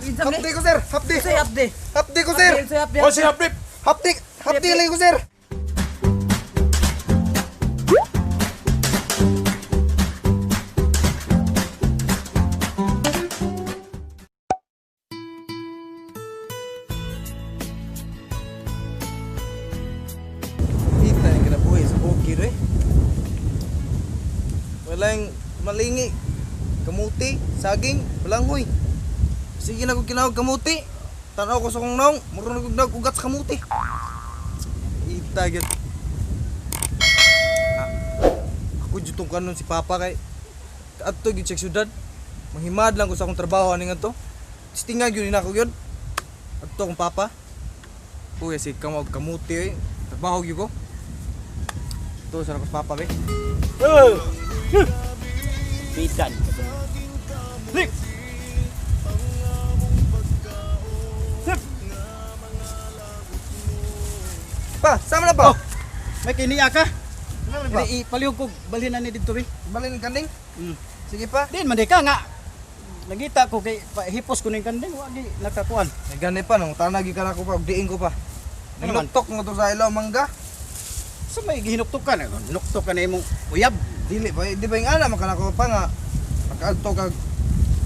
Hapdi ko, sir. Hapdi. Say hapdi. Hapdi ko, sir. Say hapdi. O si Hapdi. Hapdi. Hapdi lang ko, sir. Kita yung kinabuhi sa bukid eh. Walang malingi. Kamuti, saging, balanghoy. Sige na kong kinahog kamuti. Tanaw ko sa kong naong, muro na kong naog ugat sa kamuti. Ita gyud. Ah, ako jud tong kanon si Papa kay adto gyud siya syudad. Manghimad lang ko sa akong trabaho ani ngadto. Tinga gyud ni nako gyud. Adto akong papa. Kuya si kamo og kamuti oy. Trabaho gyud ko. To sa ko sa papa be. Bidan. Lik. Sip. Pa, sama na pa. Oh, may kiniya ka? Sama na pa. Ini ipalihog ko balhin na ni didto be. Balin ang kanding. Mm. Sige pa. Din man di ka nga. Nagita ko kay hipos ko ning kanding wa gi nakakuan. Ay gani pa nang tanag gyud ka nako pa og diin ko pa. Ano man? Nagtuktok mo to sa ilo mangga. Sa may gihinuktok ka na, nuktok ka na imong uyab. Dili ba, di ba yung ana man ko pa nga makaadto kag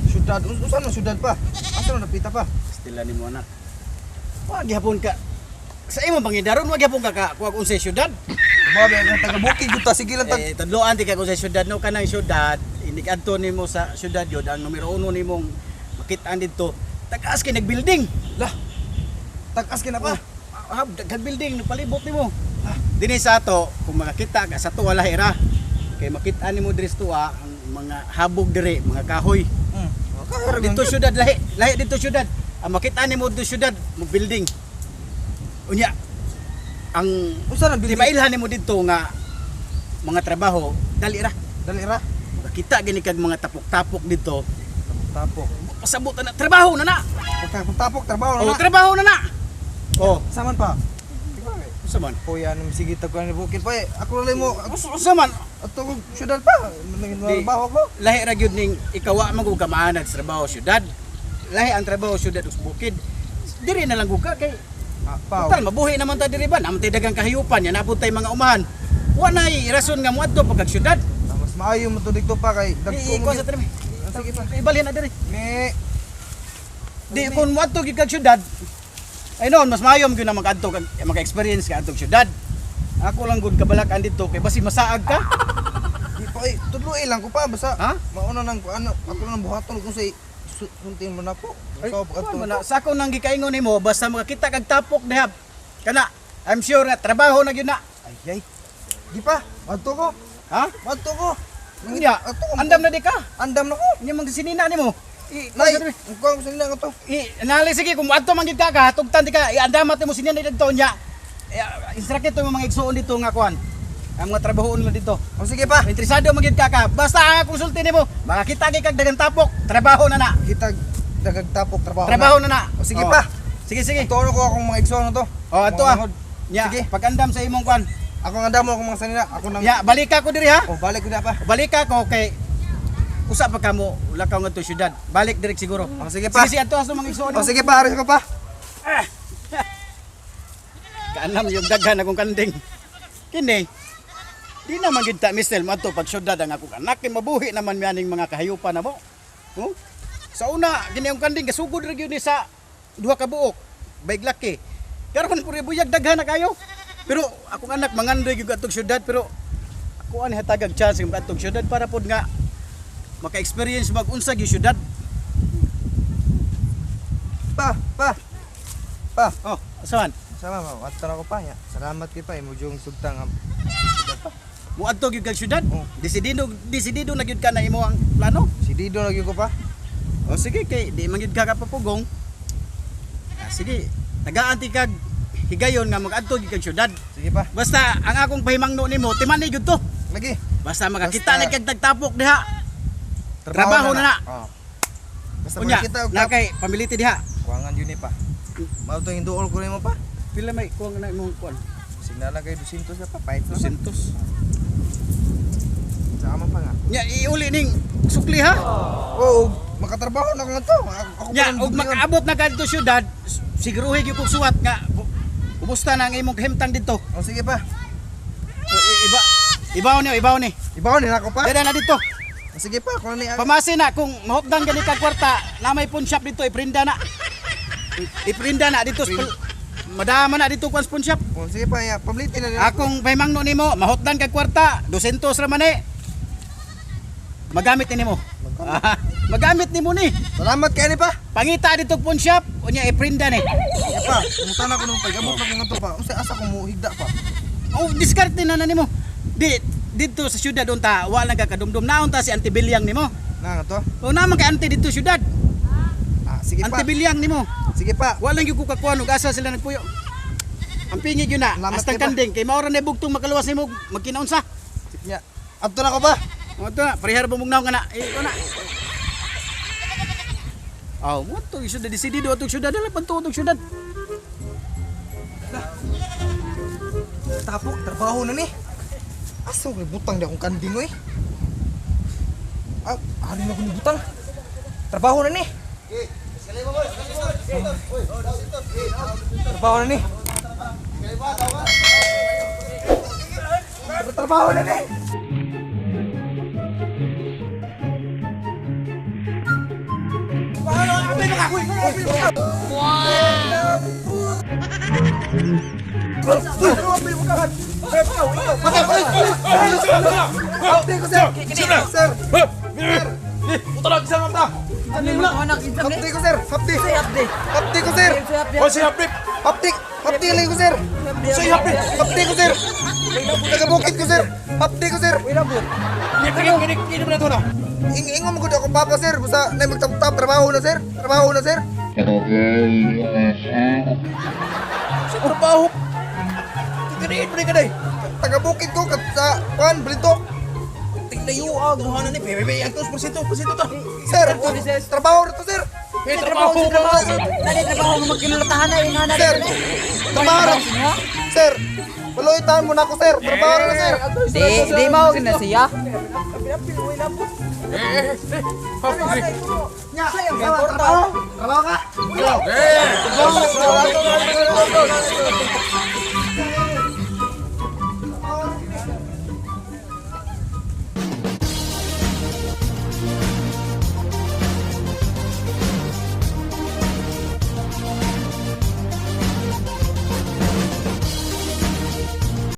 syudad. Unsa man syudad pa? Asa man napita pa? Stila nimo anak. Wa gihapon ka sa imong pangidaron wa gihapon ka ka kuwag unsay syudad. Ba ba kung taga bukid gyud ta sige lang tag Eh tadloan ti ka kung sa syudad no kanang syudad inig adto nimo sa syudad yun ang numero uno nimong makit-an didto. Tag-as kay nagbuilding. lah. Tag-as kina pa. Ah, daghang building nagpalibot nimo. Ah, dinhi sa ato kung makakita ka sa tuwa lahira. Kay makita nimo diri sa tuwa ang mga habog diri, mga kahoy. Mm. Kahoy Dito syudad lahi, lahi dito syudad. Ang makita nimo dito syudad, mo building. Unya ang Unsa nang building? timailhan nimo didto nga mga trabaho dali ra. Dali ra. Makakita gani kag mga tapok-tapok didto. Tapok. Pasabot na trabaho na na. Tapok tapok trabaho na. Oh, na. trabaho na na. Oh, Saman pa. Di ba, eh? unsa man? Kuya, nung sige tag ni bukid pa eh. Ako na lang mo. Ako Unsa man? ato ko syudad pa. Nagtrabaho ko. Lahi ra gyud ning ikaw wa man gud kamaanad sa trabaho syudad. Lahi ang trabaho syudad ug bukid. Diri na lang gud ka kay Ah, pa. total mabuhi naman ta diri ba? Naman tay daghang kahayupan ya napud tay mga umahan. Wa nay rason nga moadto pagkag syudad. Ah, mas maayo mo to dito pa kay dagko Iko mo. sa gyud. trimi. Ah, sige pa. Ibalhin na diri. Me. Di kung moadto gyud kag syudad. Ay noon mas maayo gyud na magadto kag maka-experience ka adtong syudad. Ako lang gud kabalakan didto kay basi masaag ka. Di pa eh, tudloy lang ko pa basta. Ha? Mauna nang ano, ako nang buhaton kung say suntin mo na po. Ay, Sa pag kuwan man na. Sa akong nang gikaingon nimo basta makakita kag tapok dihab. Kana, I'm sure na trabaho na gyud na. Ay ay. Di pa, adto ko. Ha? Adto ko. Unya, Adto ko. andam na di ka. Andam na ko. Unya mang sinina nimo. I, Nay, ko sa nila to. I, nali sige kung adto man gid ka ka, tugtan di ka, iandamat mo sinina didto nya. Instruct ito mga igsuon dito nga kuan. Ang mga trabahoon nila dito. O sige pa. Interesado man gid ka ka. Basta ang konsulti nimo, makakita gid kag daghang tapok, trabaho na na. Kita dagag tapok trabaho. Trabaho na na. O sige Oh. pa. Sige sige. Turo ko akong mga igsoon na to. Oh, adto Mga ah. manghod. Nya, Sige. pag-andam sa imong kuan. Ako ang andam mo akong mga sanina. Ako nang Ya, balik ka ko diri ha. Oh, balik ko na pa. Balik ka ko kay usa pa kamo lakaw ngadto syudad. Balik direk siguro. O sige pa. Sige, sige adto sa mga igsuon. O sige pa, aris ko pa. Kaanam yung daghan akong kanding. Kini, di naman gid ta misel mo pag syudad ang akong anak kay mabuhi naman mianing mga kahayupan na mo. Oh? Sa una, gini ang kanding gasugod ra gyud ni sa duha ka buok, baig laki. Karon puri buyag daghan na kayo. Pero akong anak mangandoy gyud atong syudad pero ako ani hatagag chance nga atong syudad para pod nga maka-experience mag unsa gyud syudad. Pa, pa. Pa. Oh, asawan. Sama ma, adto na ko pa ya. Salamat kay pa imo jung sugtang ang Muadto gyud kag syudad. Oh. Desidido desidido na gyud ka na imo ang plano. Si Dido na gyud ko pa. O sige kay di man gyud ka kapapugong. Ah, sige, tagaan ti kag higayon nga magadto gyud kag syudad. Sige pa. Basta ang akong pahimangno nimo, timani gyud to. Lagi. Basta makakita Basta- na kag tagtapok diha. Trabaho na na. Oh. Basta Unya, makita og na kay pamiliti diha. kuangan yun eh pa. Mao to yung duol ko nimo pa. Pila may kuang na imong kuan? Signala kay 200 na pa, pahit na. pa. 200. Sa ama pa nga. Nya iuli ning sukli ha. Oo, Makatrabaho na ko nga to. Ako Nya, pa lang og dublion. makaabot na kadto syudad, siguruhi gyud kog suwat nga kumusta na ang imong kahimtang didto. Oh, sige pa. O, iba ibaw ni, ibaw ni. Ibaw ni nako pa. Dada na dito. Oh, sige pa, kung ano ni Pamasi na kung mahupdan gani kag kwarta, na may pawn shop dito iprinda na. Iprinda na dito. Madama na dito kung pawn shop. Oh, sige pa, ya, pablitin na nila. Akong pahimangno nimo, mahutdan kag kwarta, 200 ra man eh. Magamit ni nimo. Magamit nimo ni. Salamat kay ni pa. Pangita dito pawn shop, unya iprinda ni. Sige pa, kumusta na ko nung pag-abot na ko nga to pa. Unsa asa ko mo higda pa? Oh, diskarte na na nimo. Di dito sa syudad unta, wa lang ka kadumdum naon ta si Auntie Bilyang nimo. Na nga to. O naman kay auntie dito syudad. Ah, sige pa. Auntie Bilyang nimo. Sige pa. Wa lang gyud ko kakuan og asa sila nagpuyo. Ang pingi gyud na, Salamat astang kay pa. kanding kay maora na bugtong makaluwas nimo magkinaunsa. Nya. Adto na ko pa. O ito na, parehar bumugnaw nga na. Eh, ikaw na. Aw, mo to syudad desidido atong syudad dala pantuo atong syudad. Tapok, trabaho na ni. Asa ko butang di akong kanding oy. Ah, ari na ko ni butang. Trabaho na ni. Trabaho na ni. Trabaho na ni. Hapdi ko, sir. Sir. Hapdi ko, sir. Hapdi. Hapdi ko, sir. Hapdi. Hapdi lang ko, sir. Hapdi ko, sir. Taga-bukid ko, sir. Hapdi ko, sir. Ingo mo gud ako papa, sir. Basta na magtap-tap trabaho na, sir. Trabaho na, sir. Sa trabaho. Tigriin mo ni kaday. Taga-bukid ko kat sa kuan Blintok. Tignayo ah, guhanan ni bebe ang tos porsyento, porsyento to. Sir, trabaho na to, sir. Eh, trabaho Trabaho, dali trabaho mo magkinulatahan na ingana Sir, trabaho na. Sir, paluitan mo na ako, sir. Trabaho na, sir. Di, di mao gina siya. Nya, trabaho. Trabaho ka.